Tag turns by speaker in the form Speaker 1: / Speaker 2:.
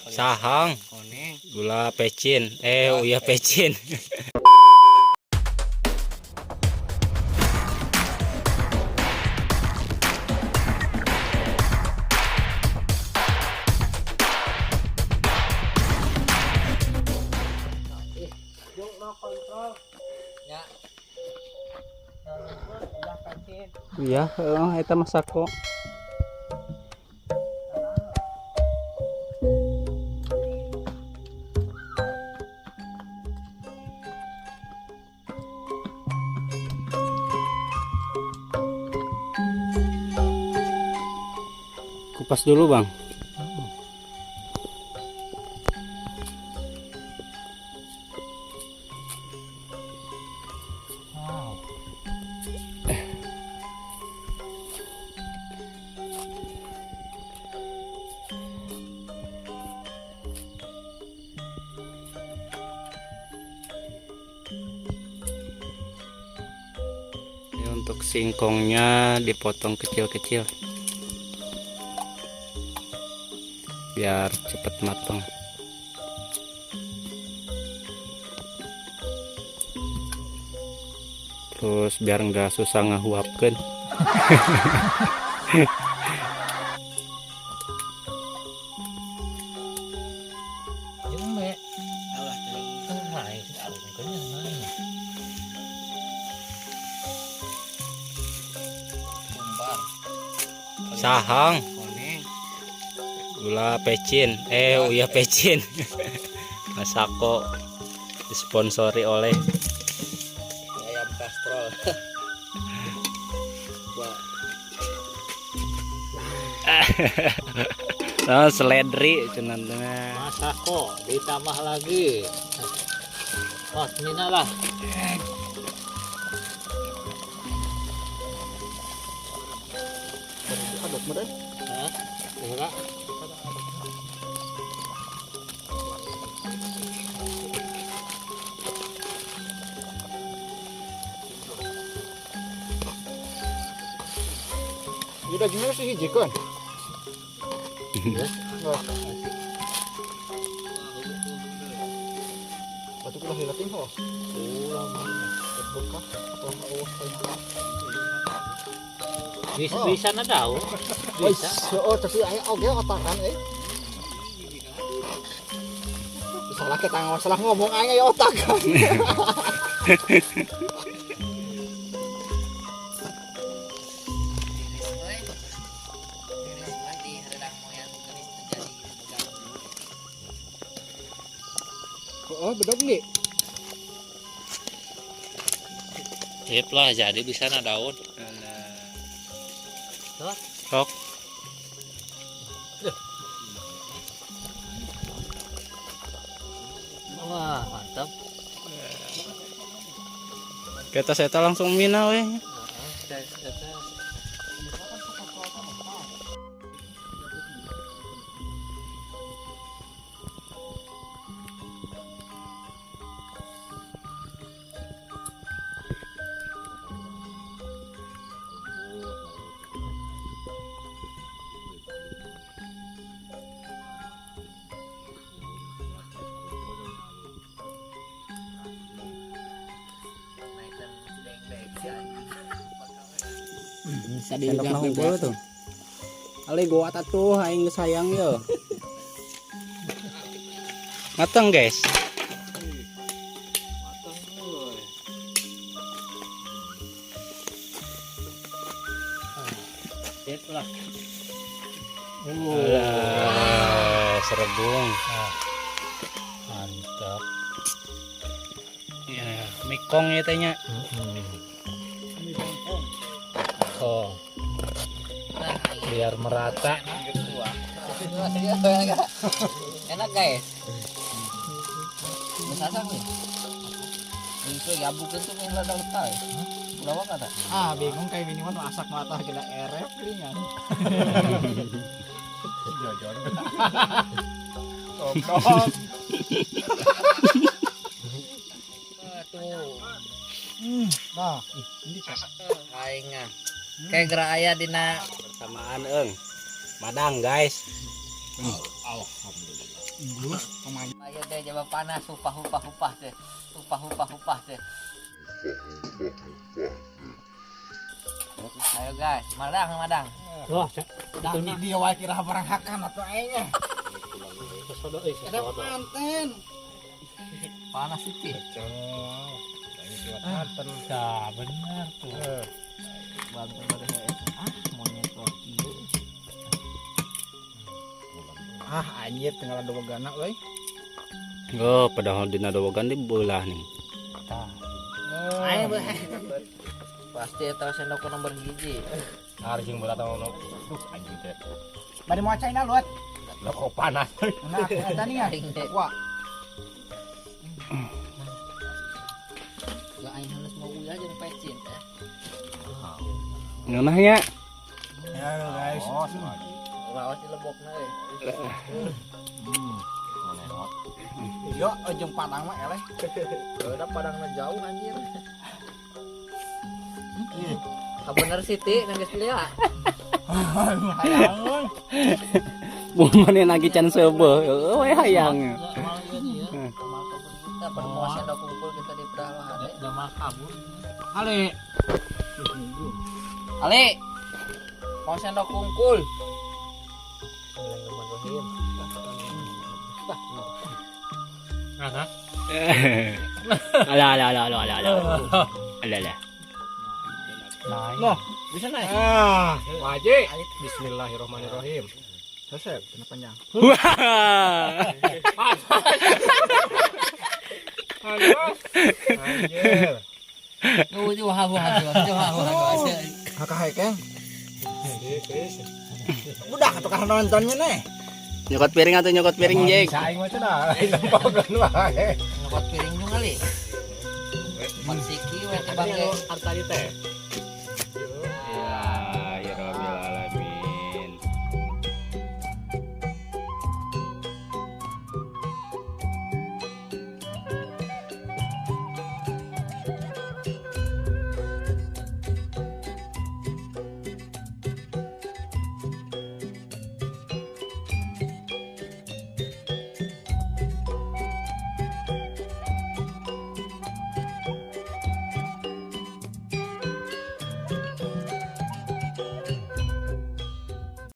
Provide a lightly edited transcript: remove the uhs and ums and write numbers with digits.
Speaker 1: Sahang, gula pecin, uyah pecin. Iya, heeh, eta masako. Kupas dulu, Bang. Ini untuk singkongnya dipotong kecil-kecil biar cepet matang. Terus biar nggak susah ngehuapkan. Sahang, gula pecin, uyah pecin. Masako disponsori oleh
Speaker 2: Ayam kastrol.
Speaker 1: Oh, seledri cenah.
Speaker 3: Masako ditambah lagi. Oh, mina lah.
Speaker 2: Aduk meren.
Speaker 3: Hah? Enggak.
Speaker 2: Ini dagingnya sih hiji kan? Batu ulah dilatih kok. Buka atau awas.
Speaker 3: Bisa bisa na daw. Bisa.
Speaker 2: Oh, tapi aya oge otakan euy. Salah kita salah ngomong aing aya otakan. Oh, bedog nih.
Speaker 3: Sip lah, jadi bisa na daun.
Speaker 1: Sok.
Speaker 3: Wah, mantap.
Speaker 1: Kita saya langsung mina weh. Sendok na tuh. Ali gua atuh aing geus hayang yo. Mateng, guys.
Speaker 3: Matang euy. Sip lah.
Speaker 1: Alah, serebung.
Speaker 3: Mantap.
Speaker 1: Ya, mikong ya tanya.
Speaker 3: Oh. Biar merata.
Speaker 2: Enak guys. Masak nih. Itu gabuk itu yang rada letal. Pulau kata. Ah, bingung kayak minimal masak mata kena erep ringan. Jojor. Goblok.
Speaker 3: Tuh.
Speaker 2: Nah, ini aing ah. Kayak gerak aya dina
Speaker 1: Bersamaan eung. Madang, guys.
Speaker 2: Alhamdulillah. Ayo teh jawab panas upah upah upah teh. Upah upah upah teh. Ayo guys, madang madang.
Speaker 3: Wah,
Speaker 2: ini dia wae kira barang hakan atuh aing. Ada manten. Panas sih.
Speaker 3: Nah, benar tuh.
Speaker 2: Ah, monyet roti. Ah, anjir tinggal dua gana euy.
Speaker 1: Oh, padahal dina dowogan di belah nih.
Speaker 3: Tah.
Speaker 2: Ayo pasti eta sendok nomor 1.
Speaker 4: Harus yang berat ono. Duh, anjing teh.
Speaker 2: Bari mau China luat.
Speaker 4: Lah kok panas.
Speaker 2: Nah, eta nih ya. Wah. Lah aing halus mau uyah jeung pecin teh.
Speaker 1: Ngeunah nya.
Speaker 2: Ya guys. Oh, rawas di lebokna euy. Yo, ujung padang mah eleh. Udah padangna jauh anjir. Bener sih ti nang geus pilih ya. Hayang.
Speaker 1: Mun maneh lagi can seubeuh, heueuh we hayang.
Speaker 2: Kita permohonan sendok kumpul kita di perahu hade.
Speaker 3: Udah kabur. Ale.
Speaker 2: Ale. Mau sendok kumpul.
Speaker 3: Nah,
Speaker 1: Alah alah alah alah alah. Alah alah.
Speaker 3: Loh,
Speaker 2: bisa naik.
Speaker 4: Ah, wajib. Bismillahirrahmanirrahim.
Speaker 2: Selesai, kena panjang.
Speaker 1: Wah.
Speaker 4: Anjir.
Speaker 2: Kakak hekeng. Udah tukar nontonnya nih.
Speaker 1: Nyokot piring atau nyokot piring, Jek?
Speaker 4: Saing mah cenah, lain nempokeun wae.
Speaker 2: Nyokot piring juga kali. Empat siki we teh bangke.
Speaker 4: Harta teh.